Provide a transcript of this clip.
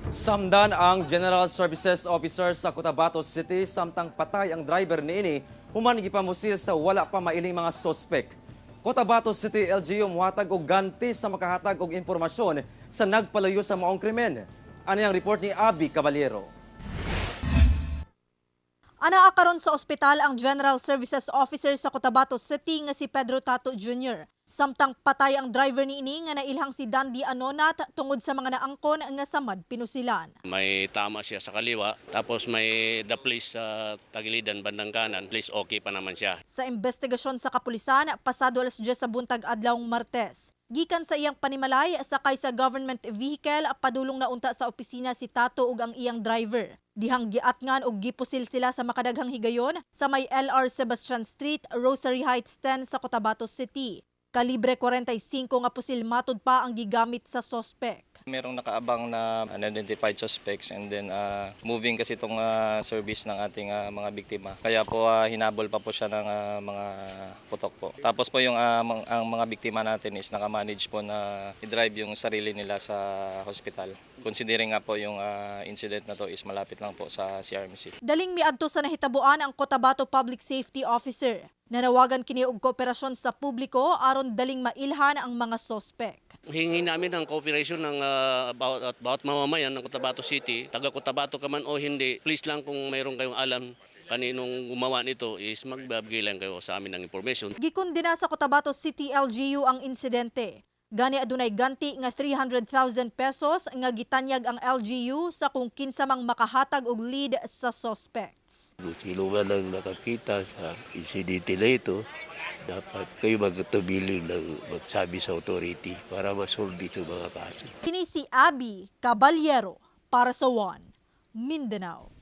Samdan ang General Services Officer sa Cotabato City samtang patay ang driver niini human gipamusil sa wala pa mailing mga sospek. Cotabato City LGU muhatag og ganti sa makahatag og impormasyon sa nagpalayo sa maong krimen. Ani ang report ni Abby Caballero. Anaa karon sa ospital ang General Services Officer sa Cotabato City nga si Pedro Tato Jr. Samtang patay ang driver niini nga nailhang si Dandy Anonat tungod sa mga naangkon nga samad pinusilan. May tama siya sa kaliwa, tapos may the place sa tagilidan bandang kanan, place okay pa naman siya. Sa investigasyon sa kapulisan, pasado alas 10 sa buntag adlawng Martes. Gikan sa iyang panimalay, sakay sa government vehicle, padulong na unta sa opisina si Tato ug ang iyang driver. Dihang giatngan og gipusil sila sa makadaghang higayon sa may LR Sebastian Street, Rosary Heights 10 sa Cotabato City. Kalibre 45 nga pusil matud pa ang gigamit sa sospek. Merong nakaabang na unidentified suspects and then moving kasi itong service ng ating mga biktima. Kaya po hinabol pa po siya ng mga putok po. Tapos po yung ang mga biktima natin is nakamanage po na i-drive yung sarili nila sa hospital. Considering nga po yung incident na to is malapit lang po sa CRMC. Daling miadto sa nahitabuan ang Cotabato Public Safety Officer. Nanawagan kini og kooperasyon sa publiko aron daling mailhan ang mga sospek. Hingi namin ang cooperation ng bawat, at bawat mamamayan ng Cotabato City, taga Cotabato ka man o hindi, please lang kung mayroon kayong alam kaninong gumawa nito is magbibigay lang kayo sa amin ng information. Gikundina sa Cotabato City LGU ang insidente. Gani adunay ganti nga 300,000 pesos nga gitanyag ang LGU sa kung kinsa mang makahatag og lead sa suspects. Kung sino man ang nakakita sa insidente na ito, dapat kayo magtubiling ng magsabi sa authority para masolve ito mga kaso. Kini si Abby Caballero para sa One Mindanao.